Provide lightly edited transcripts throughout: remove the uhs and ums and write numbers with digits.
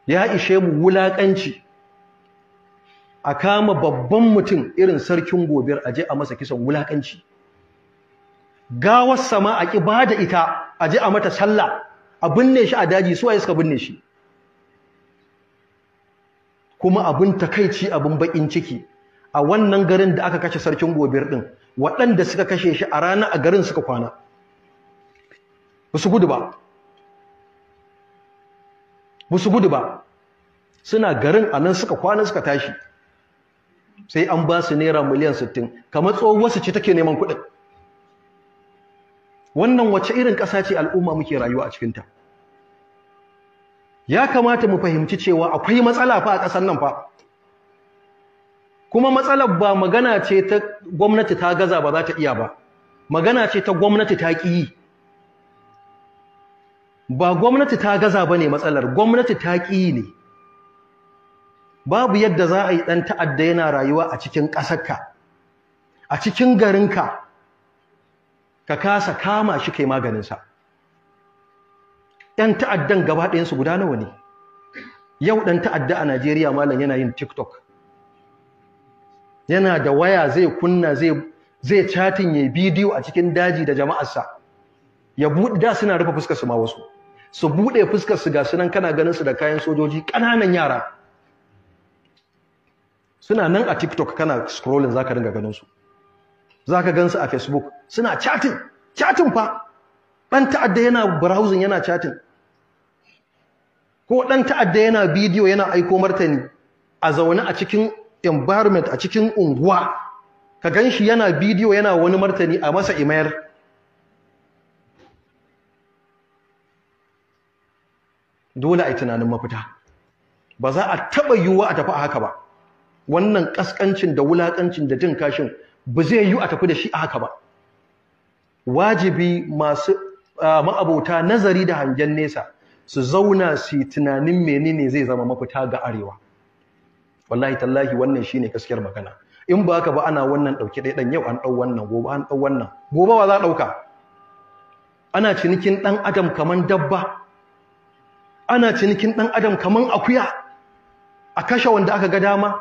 Ya ishe mu wulakanci a kama babban mutum irin sarkin Gobir aje a masa kisan wulakanci. Gawar sama a ki bada ita, aje a mata sallah, a binne shi a daji. Su waye suka binne shi? Kuma abin takaici, abin bakin ciki, a wannan garin da aka kashe sarkin Gobir din, waɗanda suka kashe shi a rana a garin suka kwana, ba su gudu ba, ba su gudu ba, suna garin a nan suka kwana suka tashi. Sai an ba su naira miliyan 60, kamar tsohuwarsu ce take neman kuɗin. Wannan wace irin ƙasa ce al'umma muke rayuwa a cikinta? Ya kamata mu fahimci cewa akwai matsala fa a ƙasar nan fa. Kuma matsalar ba magana ce ta gwamnati ta gaza ba za ta iya ba, magana ce ta gwamnati ta ƙi yi. Ba gwamnati ta gaza ba ne matsalar, gwamnati ta ƙi yi ne. Babu yadda za a yi ɗan ta'adda yana rayuwa a cikin ƙasarka, a cikin garinka, ka kasa kama shi kai maganinsa. ‘Yan ta'addan gaba ɗayansu guda nawa ne? Yau ɗan ta'adda a Najeriya, malam, yana yin TikTok. Yana da waya, zai kunna, zai chatting, ya bidiyo a cikin daji da jama'arsa. Ya buɗe, da suna rufe fuskar su ma, wasu su buɗe fuskar su, ga sunan kana ganin su da kayan sojoji, ƙananan yara suna nan a TikTok, kana scrolling zaka dinga ganin su, zaka gan su a Facebook suna chatting. Chatting fa, ɗan ta'adda yana browsing, yana chatting, ko ɗan ta'adda yana bidiyo, yana aiko martani a zaune a cikin environment, a cikin unguwa, ka gan shi yana bidiyo, yana wani martani a masa imayar. Dole a yi tunanin mafita. Ba za a taɓa yiwuwa a tafi a haka ba. Wannan ƙasƙancin da wulaƙancin da jin kashin ba zai yiwu a tafi da shi a haka ba. Wajibi masu ma'abota nazari da hangen nesa su zauna su yi tunanin menene zai zama mafita ga Arewa. Wallahi tallahi, wannan shine gaskiyar magana. In ba haka ba, ana wannan ɗauki ɗaya ɗan, yau an ɗau wannan, gobe an ɗau wannan, gobe wa za a ɗauka? Ana cinikin ɗan adam kaman dabba, ana cinikin ɗan adam kaman akuya. A kashe wanda aka ga dama,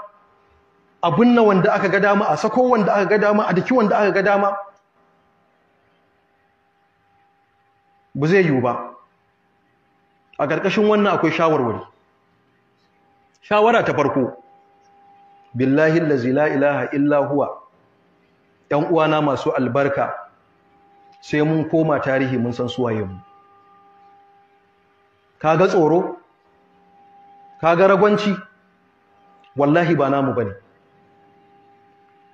a binne wanda aka ga dama, a sako wanda aka ga dama, a daki wanda aka ga dama. Ba zai yiwu ba. A ƙarƙashin wannan akwai shawarwari. Shawara ta farko, billahi allazi la ilaha illa huwa, ‘yan uwana masu albarka, sai mun koma tarihi mun san suwaye mu. Kaga tsoro, kaga ragwanci, wallahi ba namu bane.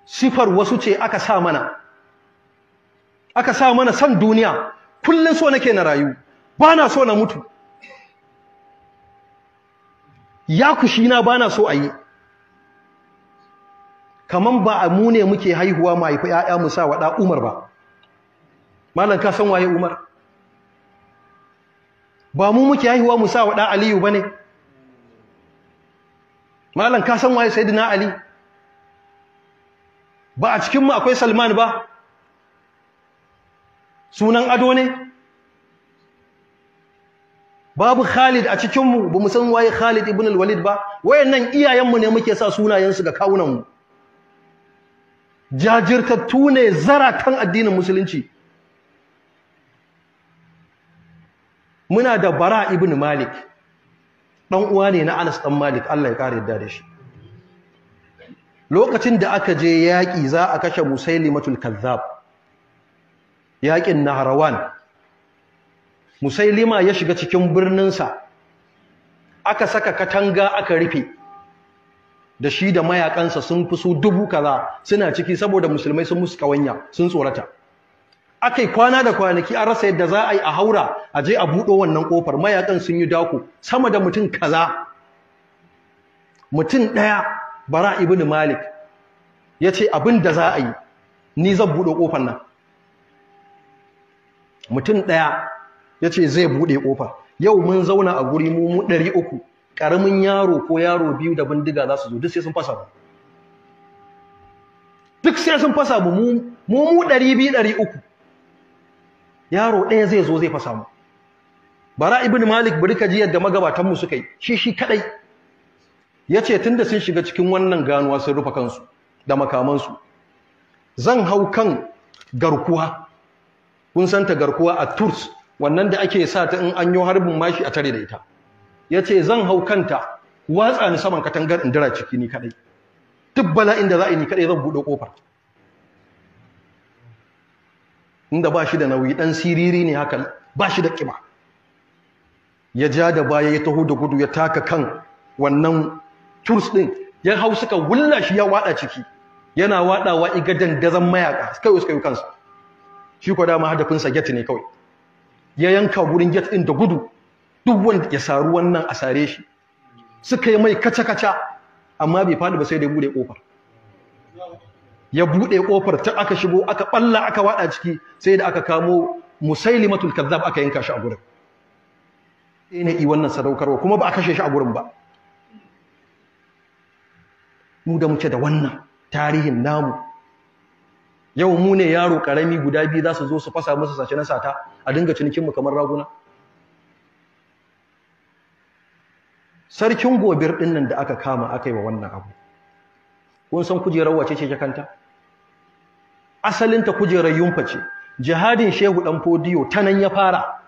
Sifar wasu ce aka sa mana, aka sa mana san duniya. Kullun so nake na rayu, bana so na mutu. Ya kushi na bana so a yi kaman ba a mu ne muke haihuwa mu haifi ƴaƴa mu sa waɗa Umar ba. Malam, ka san waye Umar? Ba mu muke haihuwa mu sa waɗa Aliyu bane. Malam, ka san waye Sayyidina Ali? Ba a cikin mu akwai Salman ba? Sunan ado ne? Babu Khalid a cikin mu? Ba mu san waye Khalid ibn al-Walid ba? Wayannan iyayenmu ne muke sa sunayensu ga kawunan mu. Jajirtattu ne, zaratan addinin musulunci. Muna da Bara ibn Malik, dan uwa ne na Anas dan Malik, Allah ya kare yadda da shi. Lokacin da aka je yaƙi za a kashe Musailimatul Kazzab, yaƙin Nahrawan, Musailima ya shiga cikin birninsa, aka saka katanga aka rufe da shi da mayakansa, sun fi su 1000 kaza suna ciki, saboda musulmai sun musu kawanya, sun tsorata. Akai kwana da kwanaki an rasa yadda za a yi a haura a je a buɗo wannan kofar. Mayakan sun yi dako sama da mutum kaza. Mutum ɗaya, Bara ibn Malik, ya ce abin da za a yi, ni zan buɗe kofar nan. Mutum ɗaya ya ce zai buɗe kofa. Yau mun zauna a guri mu 300, ƙaramin yaro ko yaro biyu da bindiga za su zo, duk sai sun fasa mu, duk sai sun fasa mu. Mu 200, 300, yaro ɗaya zai zo zai fasa mu. Bara ibn Malik bari ka ji yadda magabatan mu suka yi, shi kadai yace tunda sun shiga cikin wannan ganuwa sun rufe kansu da makamansu, zan hau kan garkuwa. Kun san ta garkuwa a Turs, wannan da ake sa ta in an yi harbin mashi a tare da ita. Yace zan hau kanta, watsa ni saman katangar indira ciki ni kadai, duk bala'in da za a yi ni kadai zan bude kofar. Inda ba shi da nauyi, dan siriri ne haka, ba shi da kiba. Ya ja da baya ya taho da gudu ya taka kan wannan Turs din, ya hau suka wulla shi ya wada ciki. Yana wadawa iga dandazan mayaka kai suka yi kansa. Shi ko dama hadafinsa get ne kawai. Ya yanka gurin get din da gudu, duk wanda ya saru wannan a sare shi. Suka yi mai kaca-kaca, amma bai fadi ba sai da ya bude kofar. Ya bude kofar ta aka shigo aka balla aka wada ciki, sai da aka kamo Musailimatul Kazzab aka yanka shi a gurin. Sai ne i wannan sadaukarwa kuma ba a kashe shi a gurin ba. Mu da muke da wannan tarihin namu, yau mu ne yaro karami guda biyu za su zo su fasa musu sace na sata a dinga cinikin mu kamar raguna. Sarkin Gobir din nan da aka kama aka yi wa wannan abu, kun san kujerar wace ce kanta? Asalinta kujerar Yumfa ce. Jihadin Shehu Dan Fodiyo ta nan ya fara.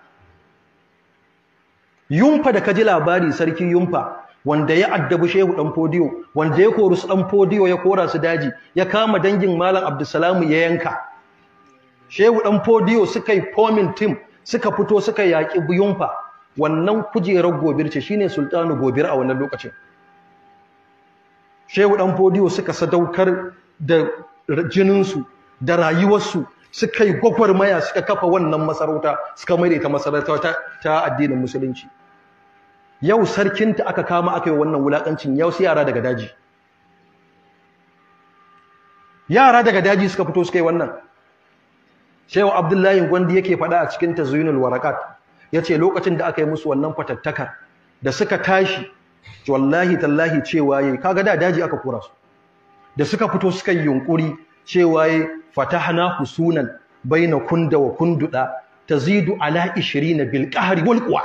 Yumfa da kaji labari, sarki Yumfa wanda ya addabi Shehu Dan Fodiyo, wanda ya kori su Dan Fodiyo ya kora su daji, ya kama dangin Malam Abdulsalamu ya yanka. Shehu Dan Fodiyo suka yi forming team, suka fito suka yaƙi Yumfa. Wannan kujerar Gobir ce, shine Sultanu Gobir a wannan lokacin. Shehu Dan Fodiyo suka sadaukar da jininsu da rayuwarsu, suka yi gwagwarmaya suka kafa wannan masarauta, suka maida ita masarauta ta addinin musulunci. Yau sarkinta aka kama aka yi wannan wulakancin, yau sai yara daga daji. Yara daga daji suka fito suka yi wannan. Shehu Abdullahi Gwandi yake faɗa a cikin Tazyinul Warakat, yace lokacin da aka yi musu wannan fatattakar da suka tashi, wallahi tallahi cewa yayi, kaga da daji aka kora su. Da suka fito suka yi yunkuri cewa yayi fatahna husunan baina kunda wa kunduda tazidu ala 20 bil qahri wal quwa.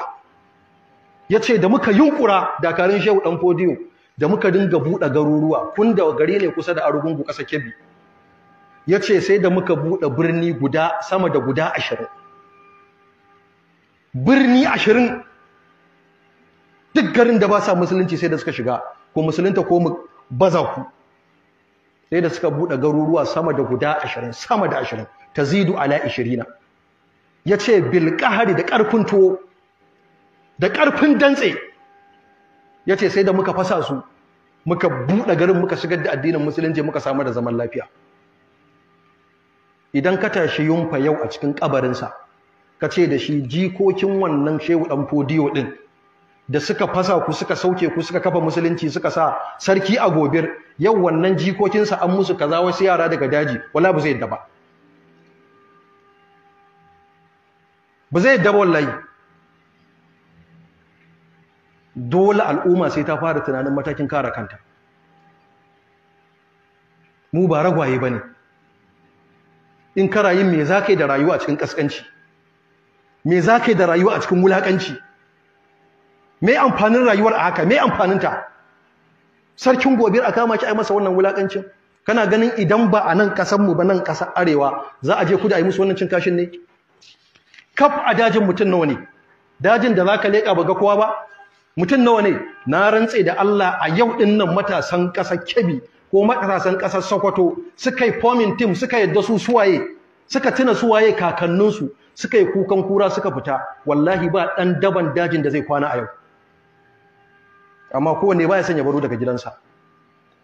Yace da muka yunkura dakarun Shehu Dan Fodiyo, da muka dinga buɗe garuruwa, kunda gari ne kusa da Arugungu ƙasa Kebbi. Yace sai da muka buɗe birni guda sama da guda 20. Birni 20, duk garin da ba sa musulunci sai da suka shiga, ko musulunta ko mu baza ku. Sai da suka buɗe garuruwa sama da guda 20, sama da 20, tazidu ala 20. Yace bil qahri, da ƙarfin tuwo, da ƙarfin dantse. Yace sai da muka fasa su, muka buɗe garin, muka shigar da addinin musulunci, muka samar da zaman lafiya. Idan ka tashi Yumfa yau a cikin kabarinsa, ka ce da shi jikokin wannan Shehu Dan Fodiyo din da suka fasa ku, suka sauke ku, suka kafa musulunci, suka sa sarki a Gobir, yau wannan jikokinsa an musu kaza, wasu yara daga daji, wala ba zai yadda ba. Ba zai yadda ba wallahi. Dole al'umma sai ta fara tunanin matakin kare kanta. Mu ba ragwaye bane. In ka rayu, me za ka yi da rayuwa a cikin kaskanci? Me za ka yi da rayuwa a cikin wulakanci? Me amfanin rayuwar a haka? Me amfaninta? Sarkin Gobir a kama shi ai masa wannan wulakancin. Kana ganin idan ba a nan kasar mu ba, nan kasar arewa, za a je kudu a yi musu wannan cin kashin ne? Kaf a dajin mutum nawa ne? Dajin da zaka leka ba ga kowa ba, mutum nawa ne? Na rantse da Allah a yau din nan matasan kasar Kebbi ko matasan kasar Sokoto suka yi forming team, suka yadda su suwaye, suka tuna suwaye kakanninsu, suka yi kukan kura suka fita, wallahi ba dan daban dajin da zai kwana a yau. Amma kowanne baya son ya baro daga gidansa.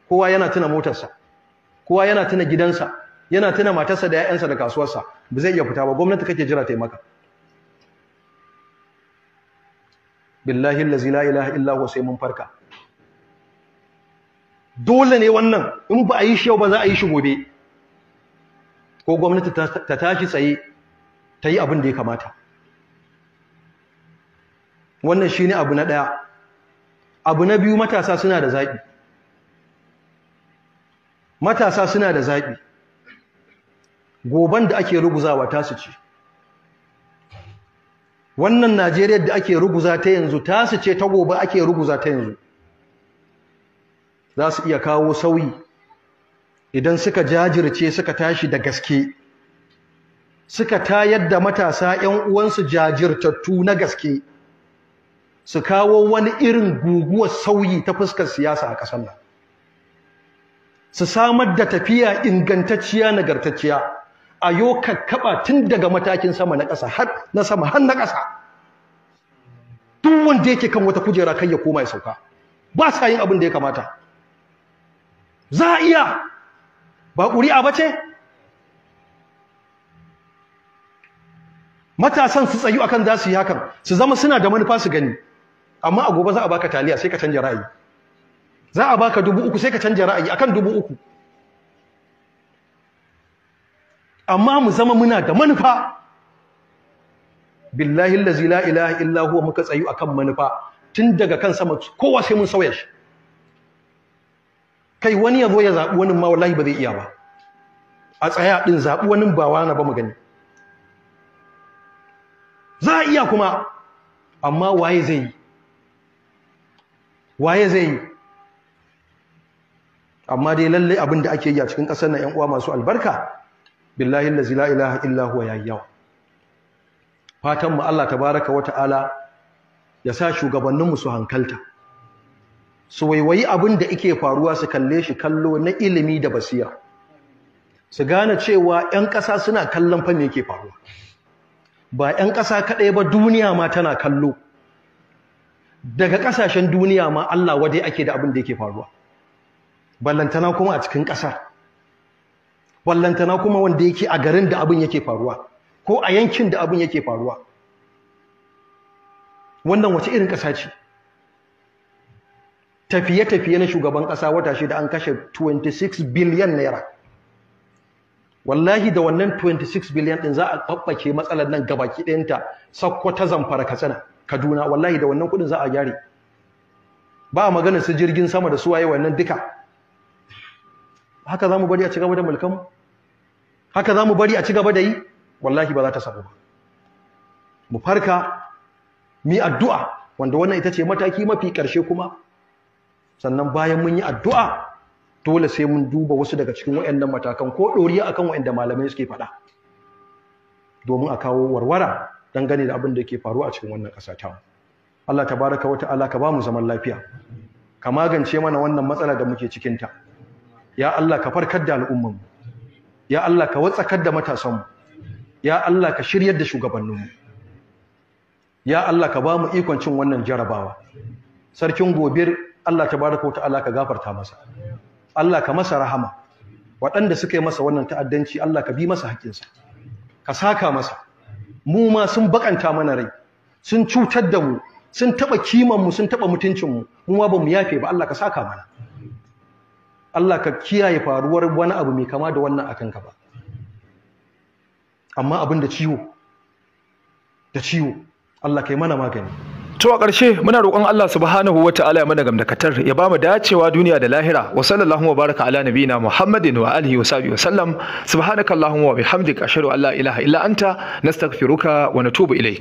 Kowa yana tuna motarsa, kowa yana tuna gidansa, yana tuna matarsa da 'ya'yansa da kasuwarsa, ba zai iya fita ba. Gwamnati kake jira ta yi maka. Billahi allazi la ilaha illa huwa, sai mun farka. Dole ne wannan, in ba a yi shi yau ba za a yi shi gobe. Ko gwamnati ta tashi tsaye ta yi abin da ya kamata. Wannan shine abu na ɗaya. Abu na biyu, matasa suna da zaɓi. Matasa suna da zaɓi. Goban da ake ruguzawa tasu ce. Wannan Najeriya da ake ruguza ta yanzu tasu ce ta gobe ake ruguza ta yanzu. Za su iya kawo sauyi idan suka jajirce, suka tashi da gaske, suka tayar da matasa 'yan uwansu jajirtattu na gaske, su kawo wani irin guguwar sauyi ta fuskar siyasa a ƙasar nan, su samar da tafiya ingantacciya nagartacciya, a yo kakkaɓa tun daga matakin sama na ƙasa har na sama har na ƙasa. Duk wanda yake kan wata kujera kai ya koma ya sauka, ba sa yin abin da ya kamata. Za a iya, ba ƙuri'a ba ce? Matasan su tsayu akan za su yi hakan, su zama suna da manufa su gani. Amma a gobe za a baka taliya sai ka canja ra'ayi, za a baka 3000 sai ka canja ra'ayi akan 3000. Amma mu zama muna da manufa. Billahi allazi la ilaha illa huwa, muka tsayu akan manufa tun daga kan sama, kowa sai mun sauya shi. Kai wani ya zo ya zaɓi wani ma wallahi ba zai iya ba. A tsaya ɗin zaɓi wani ba wani ba mu gani. Za a iya kuma, amma waye zai yi? Waye zai yi? Amma dai lallai abin da ake yi a cikin ƙasar na 'yan uwa masu albarka, billahi allazi la ilaha illa huwa yayi yawa. Fatan mu Allah tabaraka wa ta'ala ya sa shugabanninmu su hankalta, su waiwayi abin da yake faruwa, su kalle shi kallo na ilimi da basira, su gane cewa 'yan ƙasa suna kallon fa me yake faruwa. Ba 'yan ƙasa kaɗai ba, duniya ma tana kallo. Daga ƙasashen duniya ma Allah wadai ake da abin da yake faruwa, ballantana kuma a cikin ƙasar, ballantana kuma wanda yake a garin da abin yake faruwa, ko a yankin da abin yake faruwa. Wannan wace irin ƙasa ce? Tafiye-tafiye na shugaban ƙasa wata shida an kashe 26 biliyan naira. Wallahi da wannan 26 biliyan ɗin za a ɓaɓɓake matsalar nan gabaki ɗayanta, Sokoto, Zamfara, Katsina, Kaduna. Wallahi da wannan kuɗin za a gyare. Ba magana su jirgin sama da suwaye wannan duka. Haka za mu bari a ci gaba da mulkanmu? Haka za mu bari a ci gaba da yi? Wallahi ba za ta samu ba. Mu farka, mu yi addu'a, wanda wannan ita ce mataki mafi ƙarshe kuma. Sannan bayan mun yi addu'a, dole sai mun duba wasu daga cikin waɗannan matakan ko ɗoriya akan waɗanda malamai suke faɗa, domin a kawo warwara dangane da abin da ke faruwa a cikin wannan ƙasa ta. Allah tabaraka wa ta'ala ka ba mu zaman lafiya, ka magance mana wannan matsala da muke cikinta. Ya Allah ka farkar da al'ummanmu, ya Allah ka watsakar da matasanmu, ya Allah ka shiryar da shugabanninmu, ya Allah ka ba mu ikon cin wannan jarabawa. Sarkin Gobir, Allah tabaraka wa ta'ala ka gafarta masa, Allah ka masa rahama. Waɗanda suka yi masa wannan ta'addanci, Allah ka bi masa haƙƙinsa, ka saka masa. Mu ma sun bakanta mana rai, sun cutar da mu, sun taɓa kimanmu, sun taɓa mutuncinmu, mu ma ba mu yafe ba, Allah ka saka mana. Allah ka kiyaye faruwar wani abu mai kama da wannan akan ka ba. Amma abin da ciwo, da ciwo, Allah ka yi mana magani. To a ƙarshe muna roƙon Allah subhanahu wata'ala ya mana gamdakatar, ya bamu dacewa duniya da lahira. Wa sallallahu wa baraka ala nabiyina Muhammadin wa alihi wa sahbihi wa sallam. Subhanakallahumma wa bihamdika, ashhadu an la ilaha illa anta, nastaghfiruka wa natubu ilaik.